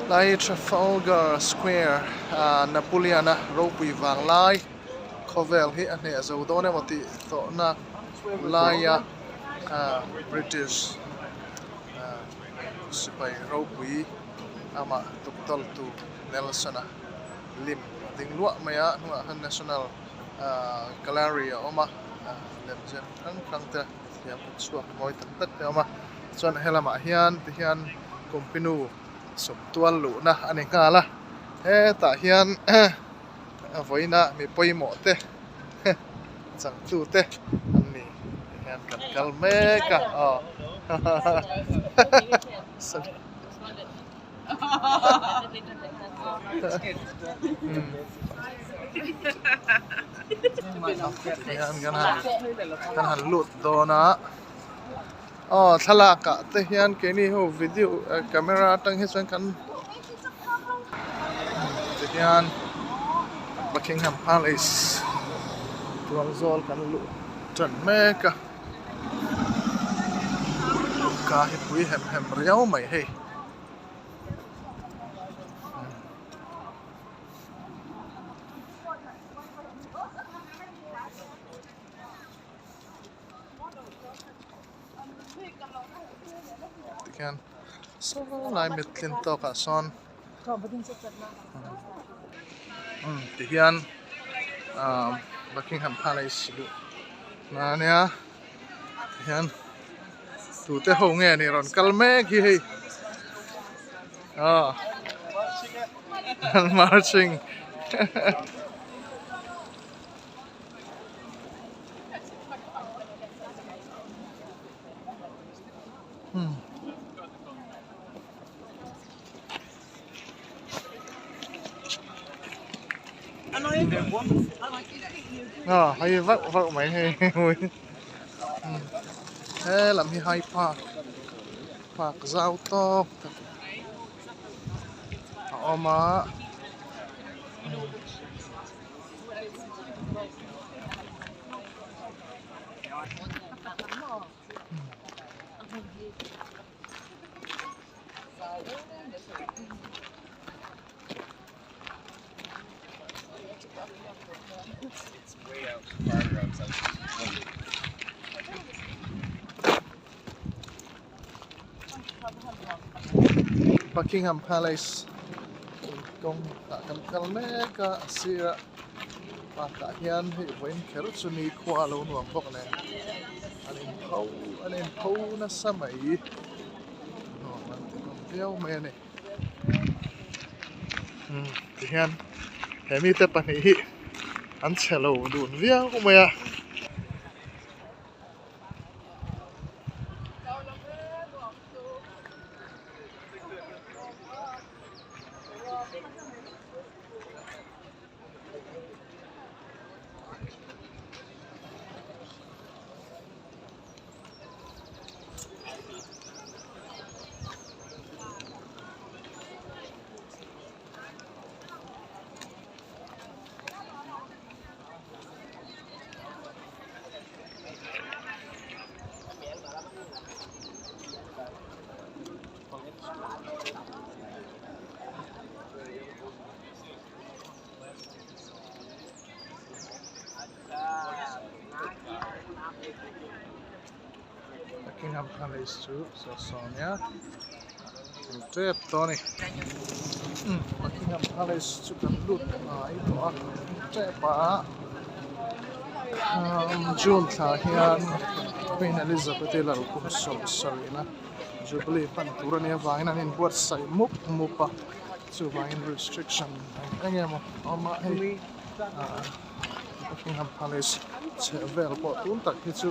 Lai Trafalgar Square ah Napoleon-a ropui vang lai khawvel hi a hneh zo dawn emaw tih tawhna laia ah British ah sipai ropui amah tukdawltu Nelson-a lim a ding luah mai a hnungah khan National ah Gallery a awm a ah lemziak hrang hrang te thiam kut chhuak mawi tak tak te a awm a chuan helamah hian tihian Kumpinu sawmtual luhna a ni nghal a hetah hian a vawiina mi pawimawh te changtu te an ni tihian kan kal mek a aw tihian kan han kan han lut dawn a. Aw thlalak ah te hian keini ho video camera atang hi chuan kan ti hian Buckingham Palace tual zawl kan luh tan mek a ka hi pui hem hem riau mai hei. Tikhian saw lai mit tlin tawkah sawn umm tihian ahh Buckingham Palace luh na ania tihian tute ho nge ni rawn kal mek hi hei aw marching. Aw hei vauh vauh mai hei helam hi Hyde Park park zau tawk tak a awm a. Buckingham Palace kawng ah kan kal mek a a sirah park ah hian hei vawiin kher chu ni khua a lo nuam bawk nen an in pho an in pho nasa mai nuam an ti hlawm viau mai a ni umm tihian he mite pahnih hi an chhe lo dun viau mai a. Buckingham Palace chu saw saw nia chu tep tawh a ni Buckingham Palace chu kan lut hnai tawh a tep a June thla hian Queen Elizabeth i lal kum 70 na Jubilee hman tur a nih avangin an inbuatsaih mup mup a chuvangin restriction eng eng emaw a awm a hei ah Buckingham Palace chheh vel pawh tun tak hi chu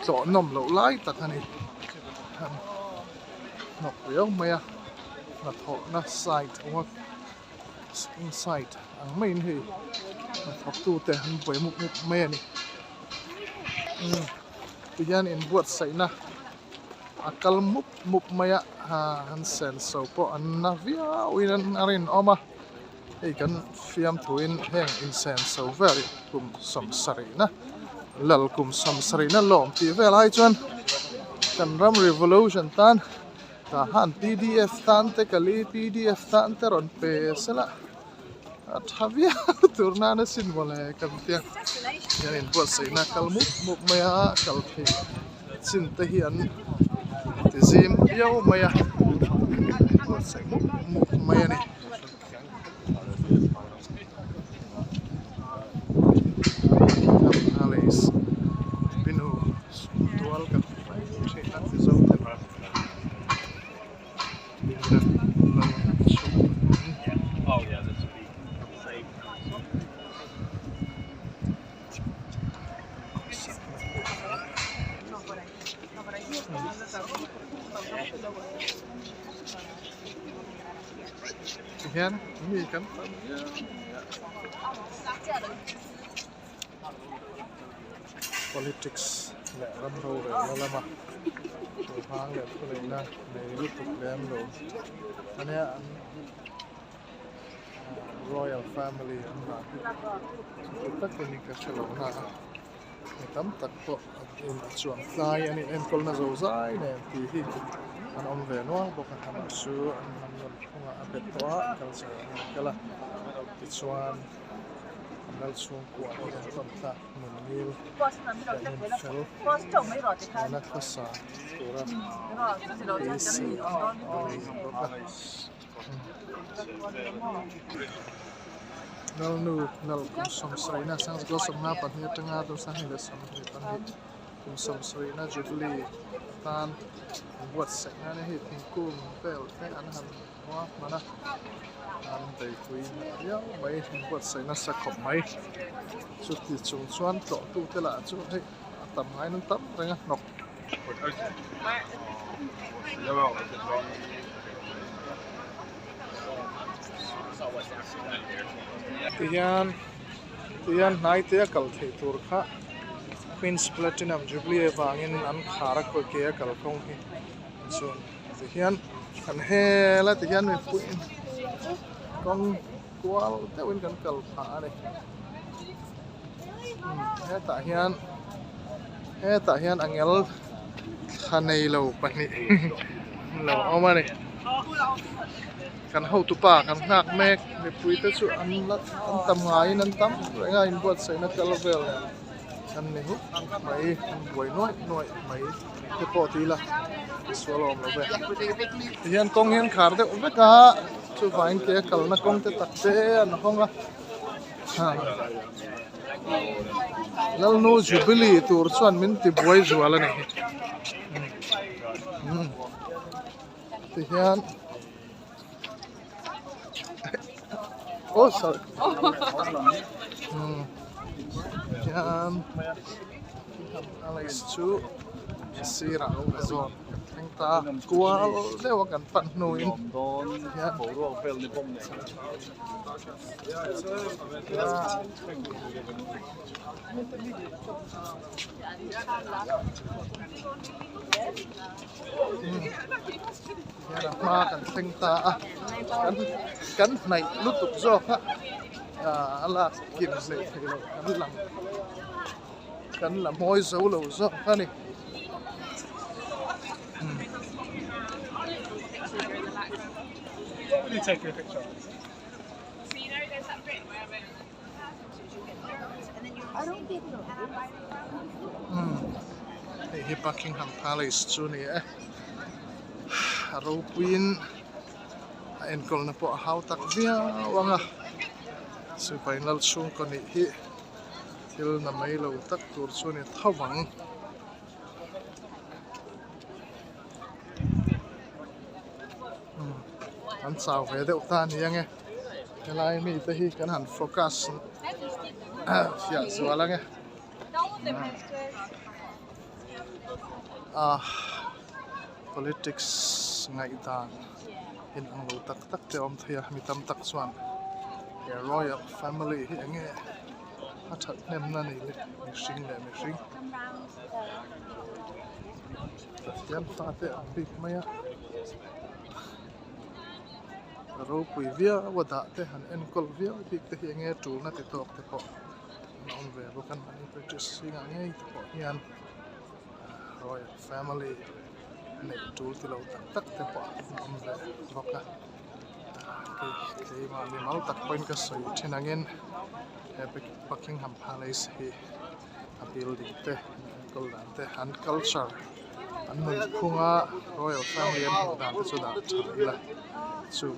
tlawh nawm loh lai tak a ni hnawk riau mai a hnathawhna site work inside ang maiin hei hnathawk tute an buai mup mup mai a ni umm tihian inbuatsaihna a kal mup mup mai a an senso pawh an na viauin a rinawm a hei kan fiamthuin heng insenso vel kum 70 na lal kum 70 na lawm tih vel ai chuan kan ram revolution tan. Tah han pdf tan te kali pdf tan te rawn pe sela a tha viau tur nan asin mawle kan tia hian inbuatsaihna kal mup mup mai a kal theih chin te hi an ti zim viau mai a inbuatsaih mup mup mai a ni. Palace pinu tual kan hmu mai thin a ti zo te Tihian mi kan tam viau mai a politics leh ram rorelna lama thuhang leh thuneihna nei lutuk lem lo ania an royal family an dah hi chuti takin ka hre lo na a mi tam tak pawh an in a chuan tlai a ni enkawlna zo zai nen tih hi an awm ve nual bawk a amah chu an hnam rawn phungah a bet tawh a culture ang in a kal a tichuan an lal chhungkua hi an tawn tlak nun ngil leh nun fel nena khawsa tura beisei a ni bawk a. Lalnu lal kum sawmsarihna Sangzikaw sawmnga pahnih atanga Dawsahnih leh 22 kum sawmsarihna Jubilee atan an buatsaih a ni. Hei thingkung vel te an han hua hman a, an beipui hmel viau mai, an buatsaih nasa khawp mai. Chuti chung chuan tlawhtute lah chu hei a tam ngaiin an tam reng a hnawk. Tihian tihian hnai te a kal theih tur kha Queens Platinum Jubilee avangin an khar a khawi ke a kalkawng hi chuan tihian kan hel a tihian mipui kawng kual deuhin kan kal phah a ni hetah hian hetah hian angel thla neilo pahnih lo awm a ni kan hotupa kan nghak mek mipui te chu an la an tam ngaiin an tam reng a inbuatsaihna kal vel nen an ni huk mai an buai nuaih nuaih mai te pawh ti ila sual a awm lo ve tihian kawng hi an khar deuh vek a chuvangin ke a kalna kawng te tak te an hawng a Lalnu Jubilee tur chuan min ti buai zual a ni tihian oh sorry tihian Alex chu sirah a zawn kan thleng ta kual deuh a kan pan hnuin tihian. Hian a hma kan thleng ta a kan kan hnaih lutuk zawk a ah a lak kim hlei thei lo kan lang kan la mawi zo lo zawk a ni. Hei hi Buckingham Palace chu a ni e a ropuiin a enkawlna pawh a hau tak viau ang a sipai lal chhungkaw nih hi thil na mai lo tak tur chu a ni tho ang. An chau ve deuh ta a ni ang e helai mi te hi kan han focus fiah zual ang e ah politics ngaihdan in ang lo tak tak te a awm thei a mi tam tak chuan he royal family hi eng nge a that hnem na ni le mihring leh mihring Pathian fate ang bik mai a ropui viau a dah te han enkawl viau bik te hi enge tulna ti tawk te pawh an awm ve bawk a mahni British zingah ngei te pawh hian royal family. Neih tul ti lo tak tak te pawh an awm ve bawk a kei keimah mimal tak pawhin ka sawi thin angin he Buckingham Palace hi a building te an enkawl dan te an culture an nunphunga royal family an hmuh dan te chu dah tha ila chu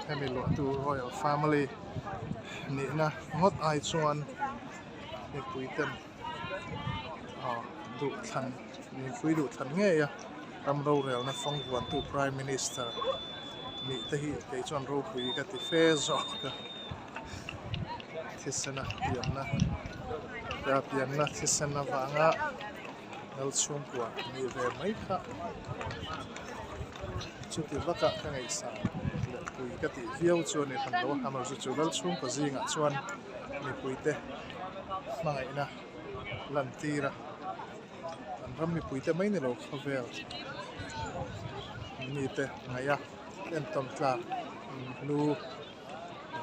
hemi luahtu royal family nihna ngawt ai chuan mipui ten ah duhthlan mipui duhthlan ngei a ram rorelna fawng vuantu prime minister nih te hi kei chuan ropui ka ti fe zawk a thisena pianna pianna thisen avanga lal chhungkua nih ve mai kha chuti vakah ka ngaihsan leh pui ka tih viau chu a ni hran lo a amaherawhchu chu lal chhungkua zingah chuan mipuite hmangaihna lantir a an ram mipuite mai ni lo khawvel mite ngaih a entawn tlak hlu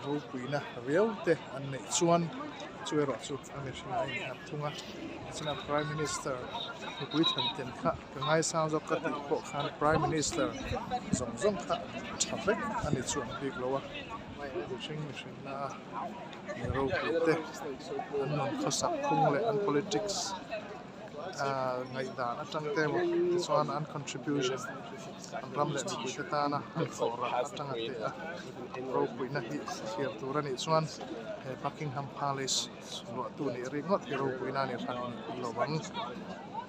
ropuina riau te an neih chuan chu erawh chu a mihring a innghat thung a tichuan prime minister mipui thlan ten kha ka ngaisang zawk ka tih pawh khan prime minister zawng zawng kha tha vek a ni chuang bik lo a mihring mihrinna a mi ropui te an nun khawsak phung leh an politics ahh ngaihdan atang te emaw tichuan an contribution an ram leh mipui te tana an thawh rah atanga teh a ropuina hi thlir tur a nih chuan he Buckingham Palace luahtu nih ringawt hi ropuina a ni hran lo ang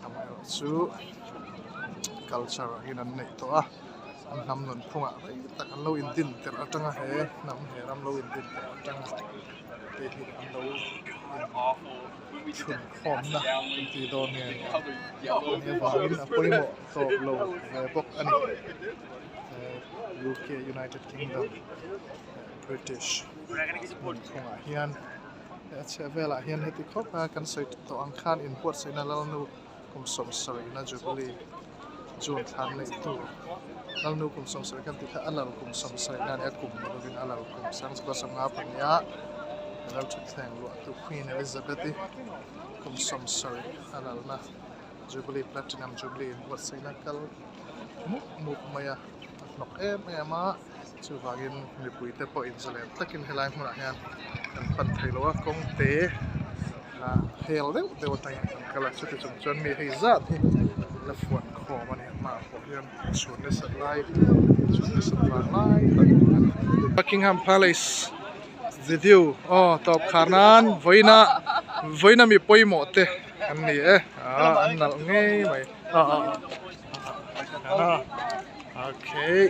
amaherawhchu culture ah hian an neih tawh a an hnam nunphungah rei tak an lo indin tirh atanga he hnam he ram lo indin tirh atanga te hi an lo in chhunkhawmna an tih dawn nge ni a vangin a pawimawh tawp lo ve bawk a ni UK United Kingdom British nunphungah hian a chheh velah hian heti khawp a kan sawi tawh ang khan inbuatsaihna lalnu kum sawmsarihna Jubilee June thlan neih tur lalnu kum sawmsarih kan tih kha a lal kum sawmsarihna a ni a kum ni lovin a lal kum sangchukua sawmnga pahniha lal thutthleng luahtu Queen Elizabeth-i kum sawmsarih a lalna Jubilee Platinum Jubilee inbuatsaihna kal mup mup mai a a hnawk em em a chuvangin mipuite pawh inzalen takin helai hmunah hian kan pan thei lo a kawng te ah hel deuh deuh atangin kan kal a chuti chung chuan mi hei zat hi la fuan khawm a ni a hmaah pawh hian chhun nasat lai chhun nasat vang lai tak a ni. Buckingham Palace video aw tawp khar nan vawiina vawiina mi pawimawh te an ni e ah an nalh ngei mai ah ah ah okay.